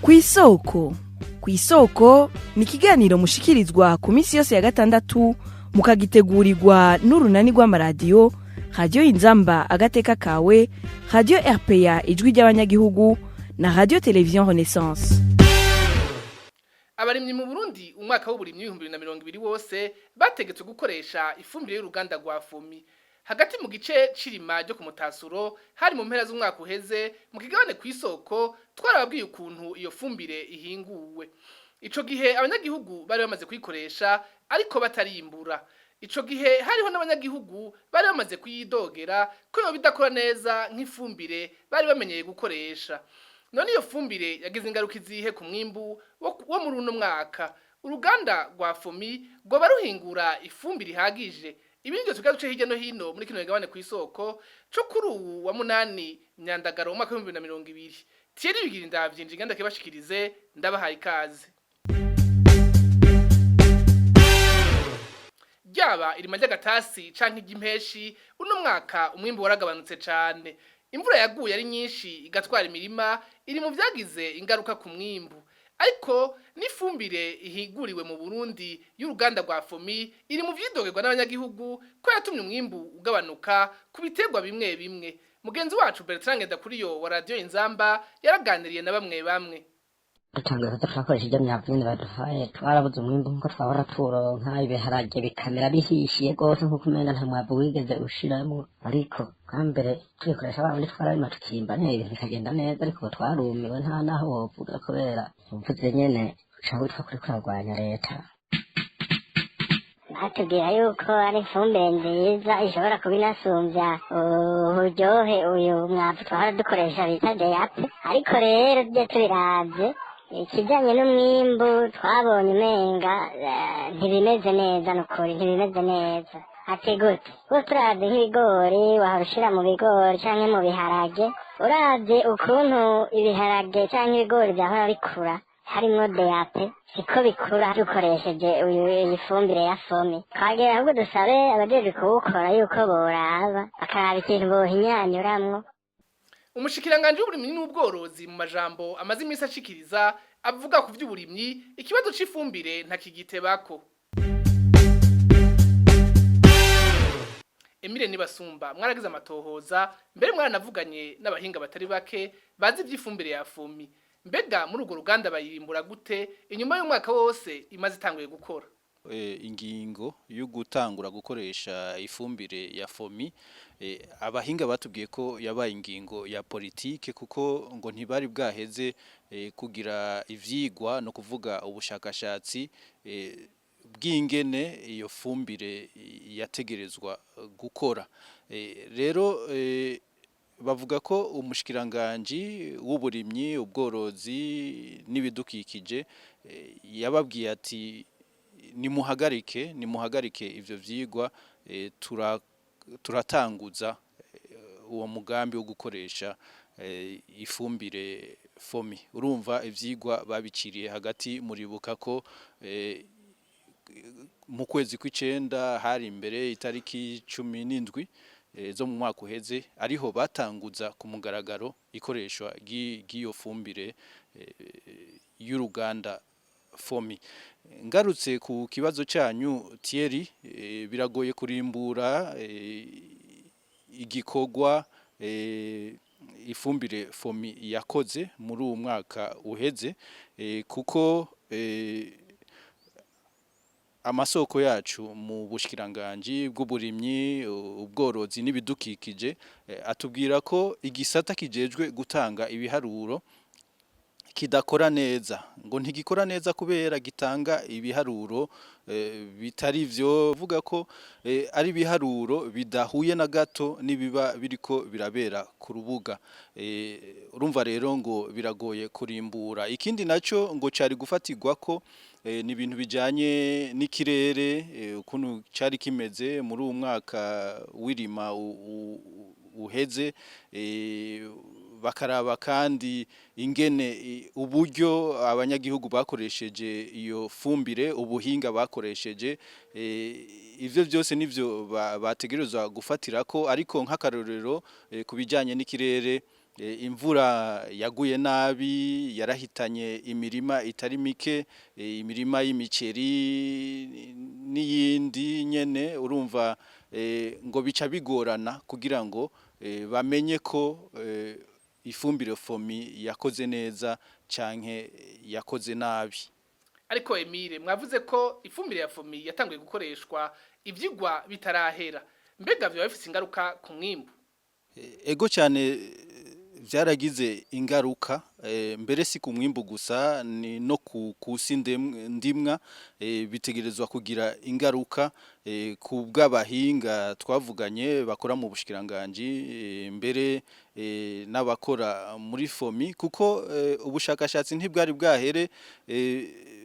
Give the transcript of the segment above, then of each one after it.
Kw'isoko. Kw'isoko ni ikiganiro mushikirizwa ku minsi yose ya gatandatu, mukagitegurirwa n'urunani rw'amaradiyo Radiyo Inzamba Agateka Kawe, Radiyo RPA Ijwi ry'Abanyagihugu na Radiyo Televiziyo Renaissance. Abarimyi mu Burundi, umwaka w'uburimyi w'2020 wose bategetswe gukoresha ifumbire y'uruganda rwa Fomi. Hagati mu gice c'irima ryo ku mutasuro, hari mu mpera z'umwaka uheze, mu kigabane Kw'isoko twarababwiye ukuntu iyo fumbire ihinguwe. Ico gihe abanyagihugu bari bamaze kuyikoresha ariko batarimbura. Ico gihe hariho n'abanyagihugu bari bamaze kuyidogera ko yoba idakora neza nk'ifumbire bari bamenyeye gukoresha. None iyo fumbire yagize ingaruka izihe ku mwimbu wo muri uno mwaka? Uruganda rwa Fomi rwoba ruhingura ifumbire ihagije? Ibindi tugira duce hirya no hino muri kino kigabane Kw'isoko co kuri uwu wa 8 Myandagaro, umwaka w'2020. Thierry Bigira ndavyinje inganda kibashikirize, ndabahaye ikaze. Ryaba irima ry'agatasi canke iry'impeshi, uno mwaka umwimbu waragabanutse cane. Imvura yaguye ari nyinshi igatwara imirima iri mu vyagize ingaruka ku mwimbu, ariko n'ifumbire ihinguriwe mu Burundi y'uruganda rwa Fomi iri mu vyidogerwa n'abanyagihugu ko yatumye umwimbu ugabanuka ku biterwa bimwe bimwe. Mugenzi wacu Bertrand Ngendakuriyo wa Radiyo Inzamba yaraganiriye na bamwe bamwe. Dutanguye kuza turakoresha ibyo myavu nyene baduhaye, twarabuze umwimbu nkuko twahora turonka. Ibiharage bikamera bihishiye rwose, nkuko umenga nta mwavu wigeze ushiramwo. Ariko bwa mbere tubikoresha ba wundi, twararima tukimba neza, ibintu bikagenda neza. Ariko ubu twarumiwe, nta naho wovuga, kubera uvuze nyene uca witwa kuriko urarwanya leta. Batubwira yuko ari ifumbire nziza ishobora kuba inasumbya uburyohe uyu mwavu twahora dukoresha bita DAP. Ariko rero tujye tubiravye, ikijyanye n'umwimbu twabonye umenga ntibimeze neza, nukuri ntibimeze neza. Ati gute? Kuko turavye nk'ibigori wahora ushira mu bigori canke mu biharage, uravye ukuntu ibiharage canke ibigori vyahora bikura harimwo DAP, siko bikura dukoresheje uyu iyi fumbire ya Fomi. Twagira ahubwo dusabe abajejwe kuwukora yuko boraba, bakaraba ikintu bohinyanyuramwo. Umushikiranganji w'uburimyi n'ubworozi, mu majambo amaze iminsi ashikiriza avuga ku vy'uburimyi, ikibazo c'ifumbire ntakigitebako. Emile Nibasumba, mwaragize amatohoza, mbere mwaranavuganye n'abahinga batari bake bazi ivy'ifumbire ya Fomi. Mbega muri urwo ruganda bayirimbura gute inyuma y'umwaka wose imaze itanguye gukora? Ingingo yo gutangura gukoresha ifumbire ya Fomi, abahinga batubwiye ko yabaye ingingo ya politike, kuko ngo ntibari bwaheze kugira ivyigwa, no kuvuga ubushakashatsi bw'ingene iyo fumbire yategerezwa gukora. Rero bavuga ko umushikiranganji w'uburimyi, ubworozi n'ibidukikije yababwiye ati: "Nimuhagarike, nimuhagarike ivyo vyigwa, turatanguza uwo mugambi wo gukoresha ifumbire Fomi." Urumva ivyigwa babiciriye hagati. Muribuka ko mu kwezi kw'icenda, hari imbere itariki 17 zo mu mwaka uheze, ariho batanguza ku mugaragaro ikoreshwa ry'iyo fumbire y'uruganda Fomi. Ngarutse ku kibazo cyanyu Thierry, biragoye kurimbura igikorwa ifumbire Fomi yakoze muri uwu mwaka uheze, kuko amasoko yacu mu bushikiranganji bw'uburimyi, ubworozi n'ibidukikije atubwira ko igisata kijejwe gutanga ibiharuro kidakora neza. Ngo ntigikora neza kubera gitanga ibiharuro bitari vyo, vuga ko ari ibiharuro bidahuye na gato n'ibiba biriko birabera ku rubuga. Urumva rero ngo biragoye kurimbura. Ikindi naco ngo cari gufatirwa ko ni ibintu bijanye n'ikirere, ukuntu cari kimeze muri uwu mwaka w'irima uheze, bakaraba kandi ingene uburyo abanyagihugu bakoresheje iyo fumbire, ubuhinga bakoresheje. Ivyo byose nivyo bategerezwa gufatirako. Ariko nk'akarorero, ku bijanye n'ikirere, Imvura yaguye nabi, yarahitanye imirima itari mike, imirima y'imiceri n'iyindi nyene. Urumva ngo bica bigorana kugira ngo bamenye ko ifumbire FOMI yakoze neza canke yakoze nabi. Ariko Emile, mwavuze ko ifumbire ya FOMI yatanguye gukoreshwa ivyigwa bitarahera. Mbega vyoba bifise ingaruka ku mwimbu? Ego cyane, byaragize ingaruka, mbere si ku mwimbu gusa, ni no ku kusi ndimwa. Bitegerezwa kugira ingaruka ku bw'abahinga twavuganye bakora mu bushikiranganji, mbere n'abakora muri FOMI, kuko ubushakashatsi ntibwari bwahere.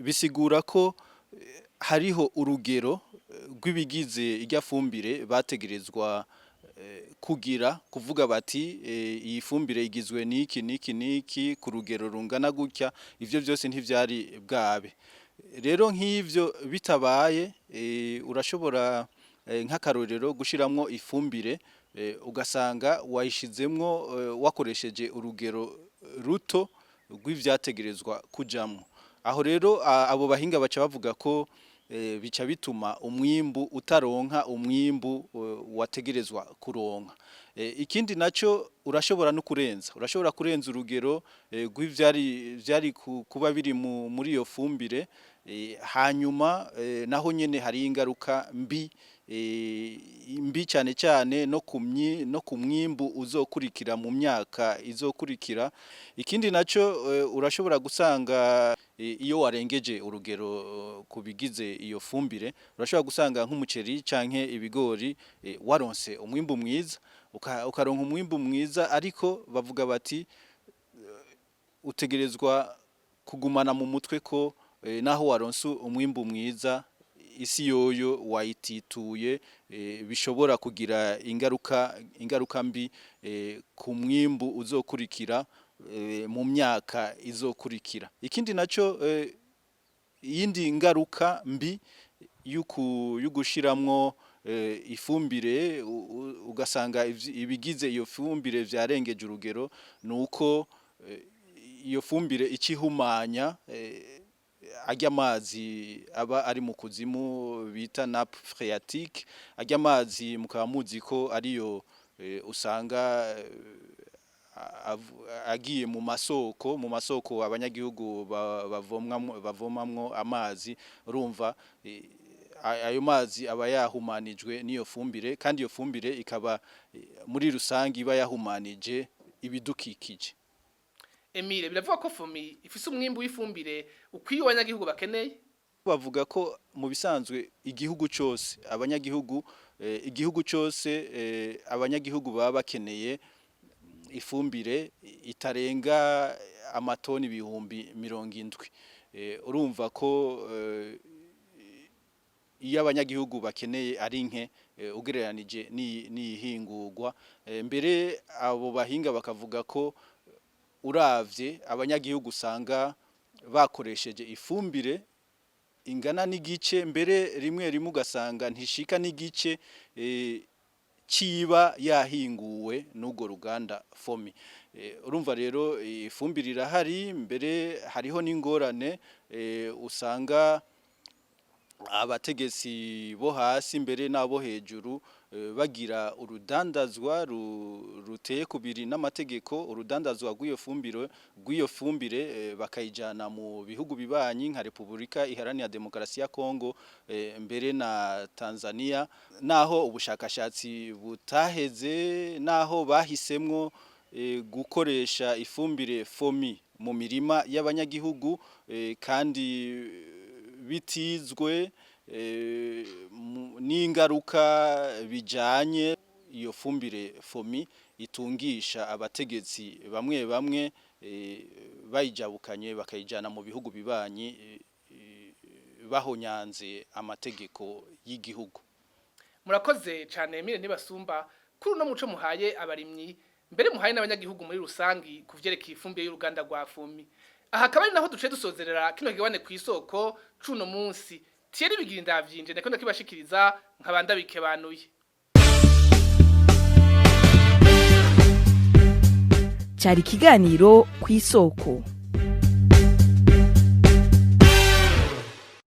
Bisigura ko hariho urugero rw'ibigize irya fumbire bategerezwa kugira kuvuga bati iyi fumbire igizwe n'iki n'iki n'iki ku rugero rungana gutya. Ivyo byose ntivyari bwabe. Rero nk'ivyo bitabaye, urashobora nk'akarorero gushiramwo ifumbire, ugasanga wayishizemwo wakoresheje urugero ruto rw'ivyategerezwa kujamwo. Aho rero abo bahinga baca bavuga ko bica bituma umwimbu utaronka umwimbu wategerezwa kuronka. Ikindi naco, urashobora no kurenza, urashobora kurenza urugero rw'ivyari vyari kuba biri muri iyo fumbire. Hanyuma naho nyene hari ingaruka mbi, mbi cyane cyane no ku mwimbu uzokurikira mu myaka izokurikira. Ikindi naco, urashobora gusanga iyo warengeje urugero ku bigize iyo fumbire, urashobora gusanga nk'umuceri canke ibigori waronse umwimbu mwiza, ukaronka umwimbu mwiza, ariko bavuga bati utegerezwa kugumana mu mutwe ko naho waronse umwimbu mwiza, isi yoyo wayitituye. Bishobora kugira ingaruka mbi ku mwimbu uzokurikira mu myaka izokurikira. Ikindi naco, iyindi ngaruka mbi y'ugushiramwo ifumbire ugasanga ibigize iyo fumbire vyarengeje urugero, nuko iyo fumbire icihumanya arya amazi aba ari mu kuzimu bita nappe phréatique. Arya amazi mukaba muzi ko ariyo usanga agiye mu masoko abanyagihugu bavomamwo amazi. Urumva ayo mazi aba yahumanijwe n'iyo fumbire, kandi iyo fumbire ikaba muri rusange iba yahumanije ibidukikije. Emile, biravuga ko FOMI ifise umwimbu w'ifumbire ukwiye abanyagihugu bakeneye? Bavuga ko mu bisanzwe igihugu cyose abanyagihugu, igihugu cyose abanyagihugu baba bakeneye ifumbire itarenga amatoni 70,000. Urumva ko iyo abanyagihugu bakeneye ari nke ugereranije n'iyihingurwa. Mbere abo bahinga bakavuga ko uravye abanyagihugu usanga bakoresheje ifumbire ingana n'igice, mbere rimwe rimwe ugasanga ntishika n'igice ciba yahinguwe n'urwo ruganda FOMI. Urumva rero ifumbire irahari, mbere hariho n'ingorane usanga abategetsi bo hasi mbere n'abo hejuru bagira urudandazwa ruteye kubiri n'amategeko, urudandazwa rw'iyo fumbire, bakayijana mu bihugu bibanyi nka Repubulika Iharanira Demokarasi ya Kongo, mbere na Tanzania, naho ubushakashatsi butaheze, naho bahisemwo gukoresha ifumbire FOMI mu mirima y'abanyagihugu, kandi bitizwe n'ingaruka bijanye iyo fumbire FOMI itungisha abategetsi bamwe bamwe, bayijabukanye bakayijana mu bihugu bibanyi, bahonyanze amategeko y'igihugu. Murakoze cyane Emile Ntibasumba kuri uno muco muhaye abarimyi, mbere muhaye n'abanyagihugu muri rusangi ku vyerekeye ifumbire y'uruganda rwa FOMI. Aha akaba ari naho duce dusozerera kino kigabane ku isoko cuno munsi. Thierry Bigira ndavyinje ndako ndakibashikiriza nkaba ndabikebanuye. Cari ikiganiro ku isoko.